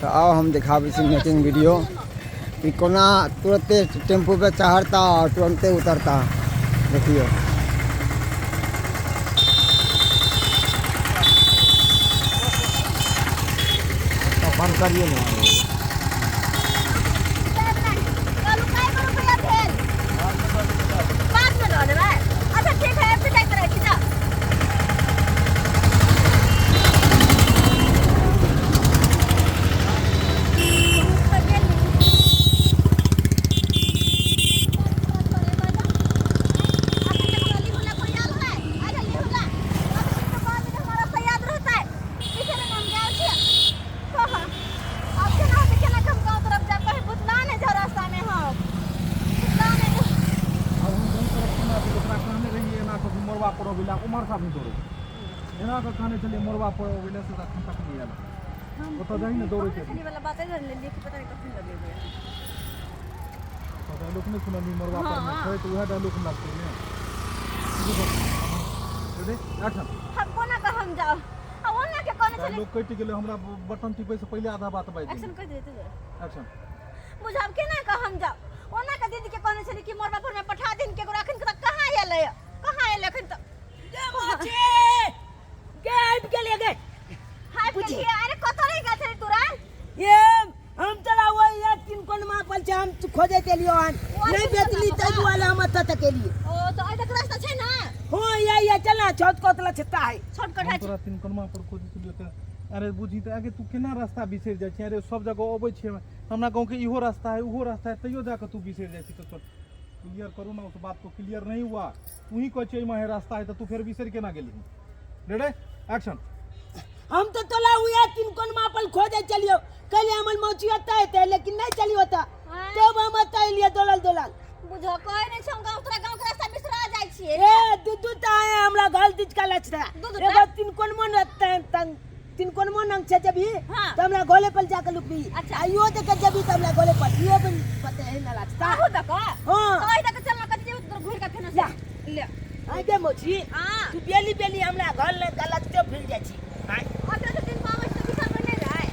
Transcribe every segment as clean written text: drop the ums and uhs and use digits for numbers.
तऽ आउ हम देखाबै छी मेकिंग वीडियो कि कोना तुरते टेम्पू पे चढ़ता आओर तुरन्ते उतरता। देखियौ बंद करियौ ने। कहलू काय गो रुपया भेल? बाद में दऽ देबै। अच्छा ठीक है, आबि जाइत रहै छी, जाउ। आब हम गाँव तरफ केना जेबै? ओकरा कहने रहियै एना कऽ मोड़बा पर अबै लए, उम्हर से आदमी दौड़ै एना कऽ कहने छलियै मोड़बा पर अबै लए, से तऽ एखन तक नहि आयल। ओतऽ जाही ने दौड़ै के। वाला बात है लेलिए कि पता नहीं कखन लगेबै। तऽ डायलॉग नहि सुनलियै? मोड़बा पर मे छै तऽ उएह डायलॉग हमरा छै ने। Ready, action. हम कोना कऽ हम जाउ आ ओना के कहने छलै। डायलॉग कटि गेलै, हमरा बटन टिपै से पहिले आधा बात बाजि। एक्शन कहि देते। एक्शन। बुझब केना कऽ हम जाउ? ओना के दीदी के कहने छलै कि मोरबा पर में पठा दिन केकरो, अखन तक कहाँ एलै, कहाँ एलै अखन तक? गे आबि गेलियै गे। हाय गेलियै। अरे कतऽ रहि गेल छलै तोरा? ये हम चला वही है तीन कोनमा पर छै, हम खोजे के लियो हन नहीं बेचली, तै दुआरे हम एतऽ तक एलियै। ओ तऽ एहि तक रास्ता छै ने? हाँ ये ये चलना, छोट कोतला छत्ता है। छोट कट हम है। तोरा तीन कोनमा पर खोजै छलियौ तऽ अरे बुझी तऽ आगे तू केना रास्ता बिसरि जाइ छी? अरे सब जगह अबै छियै, हमरा गाँवके इहो रास्ता है, ओहो रास्ता है, तैयो जाकऽ तू बिसरि जाइ छी। तऽ चल क्लियर करू ना, उस बात को क्लियर नहीं हुआ। तू ही कहै छियै एहिमे रास्ता है, तऽ तू फेर बिसरि केना गेलही? Ready, action. हम तो तोला हुआ तीन कोनमा पर खोजे चलियो, कहलिए हमर मौसी ओतऽ हेतै, लेकिन नहीं चलियो ओतऽ, तब हम ओतऽ एलियै दौड़ल दौड़ल। बुझो कहै नहि छै हम गाँव, तोरा गाँव के रास्ता बिसरा जाइ छियै। ए दू दू टा है हमरा घर दिस का लचरा। दू दू टा? एगो तीन कोनमा न तंग तीन कोनमा नंग छै जबी। हाँ। तो हमरा गोले पर जाके लुकबी। अच्छा। आ इहो देखे जबी तो हमरा गोले पर इहो भी पते है ना लचता। आहू दऽ कऽ? हाँ। तऽ एहि दऽ कऽ चलना, कथी जेबै तोरा घुरि कऽ फेर ला। ले। आइ गे मौसी। हाँ। तू बेली बेली हमरा घर ले गलत फिर जाइ छी। आइ ओतऽ तऽ दिन पाबै छै तऽ बिसरबै नहि रे।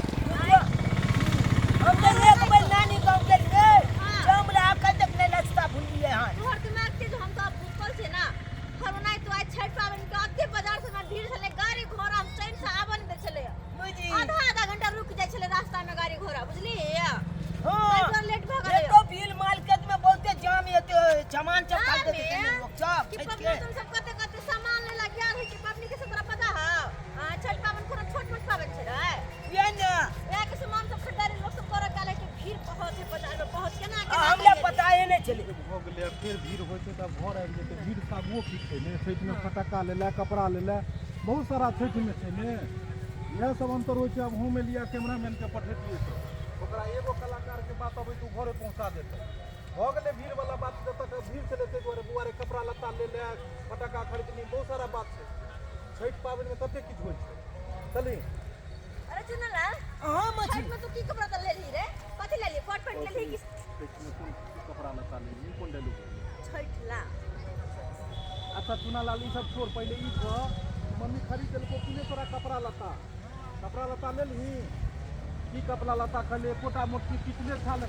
हम तो एक बेर नानी गाँव गेलियै। हाँ। से हमरा अखन तक नहि लचता भुललियै हन। तोहर दिमाग तेज, हम तऽ भूखल छियै ना। हम ओनाहि तो आइ छठि पाबनि के अते बाजार से भीड़ छलै, गाड़ी घोड़ा हम चैन से आबऽ नहि दै छलै। बुझी आधा आधा घंटा रुकि जाइ छलै रास्ता में गाड़ी घोड़ा, बुझलियै? हाँ। ताहि दुआरे लेट भऽ गेलै। एतो भीड़ मार्केट में बहुते जाम हेतै, सामान सब जाम खरीदै हे? छै लोक सब कि छठि पबनी के। तुम सब कते कते सामान लेला गेल है कि पबनी के से तोरा पता हौ? आ छठि पाबनि कोनो छोट मोट पाबनि छै रे? ये ने इएह के सामान सब खरीदारी लोक सब करऽ गेल है कि भीड़ बहुत है बाजार में, बहुत। केना आ केना हमरा करियै? पता ही नहि छलै। भऽ गेलै, फेर भीड़ होइ छै तऽ घर आबि जेतै। भीड़ सागुओ की छै ने, छठिमे फटक्का लेलए, कपड़ा लेलए, बहुत सारा छठिमे छै ने, इएह सब अन्तर होइ छै। आब हम एलियै, कैमरामैनके पठेतियै तऽ ओकरा एगो कलाकारके बात अबै तऽ ओ घरे पहुँचा देतै। भऽ गेलै भीड़वला बात। जतऽ तक भीड़ छलै ताहि दुआरे बौआ रे कपड़ा लत्ता ले ले, फटक्का खरीदनी, बहुत सारा बात छै। छठि पाबनिमे कते किछु होइ छै। चली। अरे चुनलाल। हाँ मछली। छठ में तू की कपड़ा तऽ लेलही रे? कथी लेलही, कोट पैंट लेलही कि? छठिमे कोन कपड़ा लत्ता लेलही, कोन डायलॉग? छठ ला। अच्छा चुनालाल, ई सब छोड़, पहिले ई कह, मम्मी खरीद देलको कि नहि तोरा कपड़ा लत्ता? कपड़ा लत्ता लेलही की? कपड़ा लत्ता कहले एकोटा मोटकी पिछले साल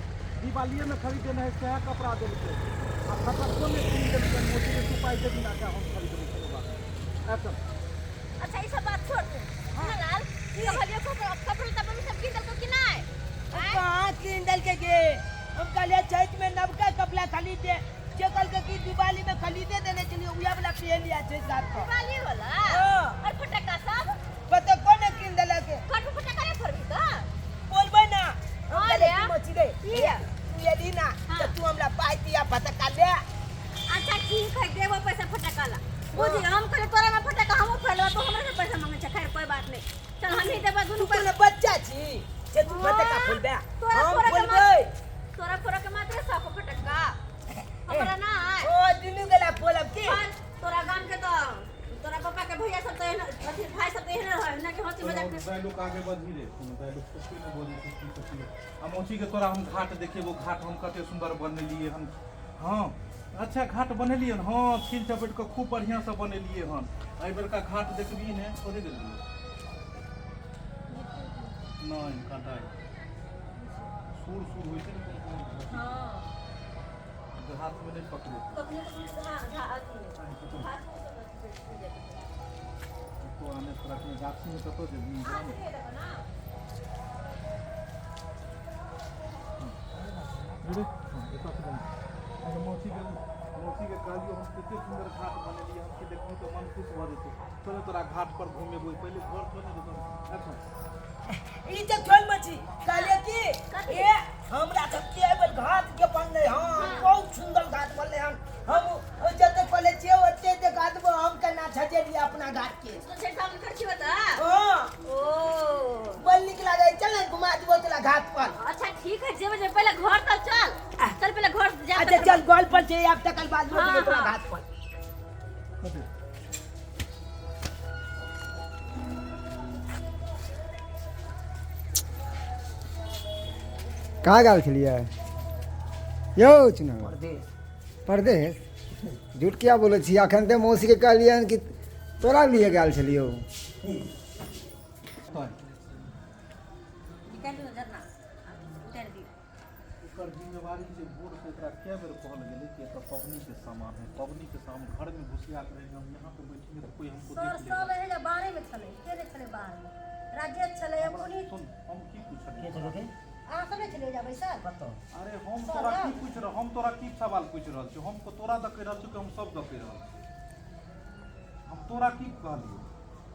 दिवालिएमे खरीदेने है, सएह कपड़ा देलकै आ फटक्को नहि कीन देलकै। मोदी तू पाइ देबही ने, हम खरीदबै, कोनो बात नहि। एक्शन। अच्छा ई सब बात छोड़ तू। चुनालाल, कहलियो कपड़ा कपड़ा लत्ता मम्मी सब कीन देलको कि नहि? आँय? कहाँ कीन देलकै गे? हम कहलियै छठि में नवका कपड़ा खरीद दे, जे कहलकै कि दिवाली में खरीदे देने छलियै, उएह वाला पहिन लिया छै साथ कऽ। दिवाली वाला? हाँ। और फटक्का सब? पता कोन कीन देलक। घर पर फटक्का नहि फोड़बही तऽ? बोलबै ना हम। हाँ कहलियै रे। की मछली रे? की? तू एली ना। हाँ। तऽ तू हमरा पाइ दिया फटक्का ले। अच्छा ठीक है, देबो पैसा फटक्का ला। बुझी हम कहले तोरा में फटक्का हमहूँ फोड़लेबो, तू हमरा से पैसा मांगे छै। खैर कोई बात नहीं, चल हम ही देबो दुनू तू पैसा। कोनो बच्चा छी जे तू फटक्का फोड़बे? तोरा हम फोड़े के फोड़बै। तोरा फोड़े के मात्र सौ फटक्का, हमरा ना। ओ दुनू गेला फोड़ब की? पर तोरा गाम के तो तोरा पापा के भैया सब तो एहन अथी भाई सब तो एहन रहे ना कि हंसी मजाक कोनो डायलॉग आगे बढ़ी रे, कोनो डायलॉग कुछ नहि बजै छै की कथी। आ मौसी के तोरा हम घाट देखेबो, घाट हम कते सुंदर बनेलियै हन। हाँ अच्छा घाट बनेलियै हन? हाँ, छील चपेट कऽ खूब बढ़िआँसँ बनेलियै हन। एहि बेरका घाट देखबही ने। कथी गेलियै? नहि काँटा। सुर सुर होइ छै ने कोनो कोनो हाँ। जे हाथमे नहि पकड़े। कखनो कखनो घा घा अथी घास फूस सब अथी जाइ छै। तो आने पर अपने गाछीमे कतऽ जेबही? अहाँ से लेबै ना। रे, हाँ, एतऽ से बना। अच्छा, मौसीके कहलियौ हम, कते सुन्दर घाट बनेलियै हम कि देखबही तऽ मन खुश भऽ जेतौ। चल तोरा घाट पर घुमेबौ। पहिले घर छोड़ ने जेतौ अच्छा। ई जे छोल मछी कहलिए कि ए हमरा सब के बेर घाट के बनले हन, बहुत सुंदर घाट बनले हन। हम जते कहले छियै ओते देखा देबो हम केना सजेलियै अपना घाट के। तो छठ सावन खर्ची बता। हाँ। ओ बड़ नीक लागे, चल ने घुमा देबो तोरा घाट पर। अच्छा ठीक है, जेबे जे पहले घर तक चल, चल पहले घर जा। अच्छा चल, गोल पर छै आब तकर बाद हाँ, देबो तोरा हाँ। घाट पर। कथी? कहाँ गेल छलियै यौ चुना? परदेश। परदेश? झूठ किया बोलै छी? अखन तऽ मौसीके कहलियनि कि तोरा लिए गेल छलियौ। तोय। निकाल दियो झरना, उतार दियो। एकर जिम्मेवारी छै। भोरसँ एकरा कए बेर कहल गेलै कि एतऽ पबनीके सामान है, पबनीके सामान घरमे घुसिया के रहै। हम यहाँ पे बैठेंगे तो कोई हमको सर देख लेगा। सब एहे जे बाहरे में छलै, के नहि छलै बाहर में? राजेश छलै, पुनीत। सुन, हम की पूछलियै? अहाँ सब नहि छलियै जा बैसल? अरे हम तोरा की पूछ रहल, हम तोरा की सवाल पूछ रहल छी? हम तोरा दऽ कहि रहल छी कि हम सब दऽ कहि रहल छी? हम तोरा की कहलियौ?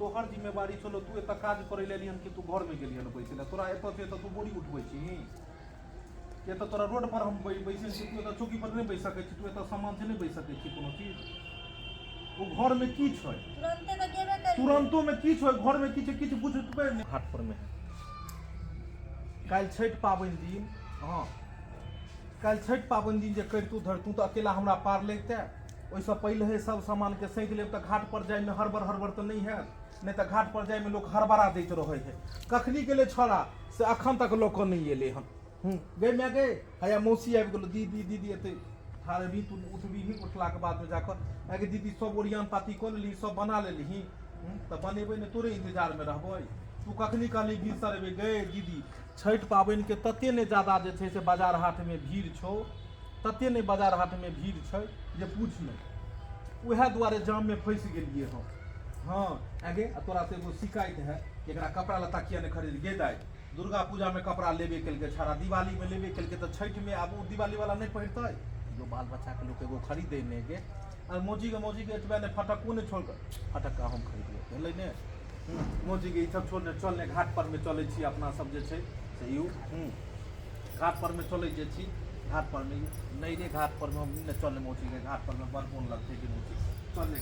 तोहर जिम्मेवारी छलो, तू एतऽ काज करै लए एलिहन कि तू घरमे गेलिहन बैसै लए? तोरा एतऽ से एतऽ तू बोरी उठबै छी? एतऽ तोरा रोड पर हम बैसल छी, तू एतऽ चौकी पर नहि बैस सकै छी। तू एतऽ सामान से नहि बैस सकै छी कोनो चीज। ओ घरमे की छै? तुरन्ते तऽ गेबे करियै। तुरंतो में की छै, घरमे की छै, किछु बुझबै नहि। घाट पर मे है काल्हि छठि पाबनि दिन। हँ, काल्हि छठि पाबनि दिन जे करितू धरितू तऽ अकेला हमरा पार लगिते। ओहिसँ पहिले सब सामानके सैंत लेब तऽ घाट पर जाइमे हड़बड़ हड़बड़ तऽ नहि हैत। नहि तऽ घाट पर जाइमे लोक हड़बड़ा दैत रहै है। कखनी गेलै छौड़ा से अखन तक लऽ कऽ नहि एलै हन। हूँ गै माय गै, हैया मौसी आबि गेलो। दीदी दीदी, एतै ठाढ़ हेबही तू? उठबीही, उठलाके बादमे जाकऽ आगे दीदी सब ओरियान पाती कऽ लेलही, सब बना लेलही? हूँ, तऽ बनेबै ने, तोरे इन्तजारमे रहबै। तू कखनी कहली भिनसर एबै। गै दीदी, छठि पाबनिके तते ने जादा जे छै से बाजार हाटमे भीड़ छौ, तते ने बाजार हाटमे भीड़ छै जे पूछ नहि। उएह दुआरे जाममे फँसि गेलियै हम। हँ आगे, आ तोरा से एगो शिकायत है कि एकरा कपड़ा लत्ता किया नहि खरीद गे दाइ? दुर्गा पूजामे कपड़ा लेबे केलकै छाड़ा, दिवालीमे लेबे केलकै, तऽ छठिमे आब ओ दिवालीवला नहि पहिरतै? जो बाल बच्चाके लोक एगो खरीदे नहि गे। आ मौजीके मौजीके एतबे नहि फटक्को नहि छोड़, फटक्का हम खरीदबै भेलै ने। मौजीके ई सब छोड़ ने, चल ने घाट पर मे चलै छी अपना सब जे छै से यौ। घाट पर मे चलै जे छी, घाट पर मे नहि रे, घाट पर मे हम नहि चल। मौजीके घाट पर मे बड़ मोन लगतै कि मौजी, चल ने।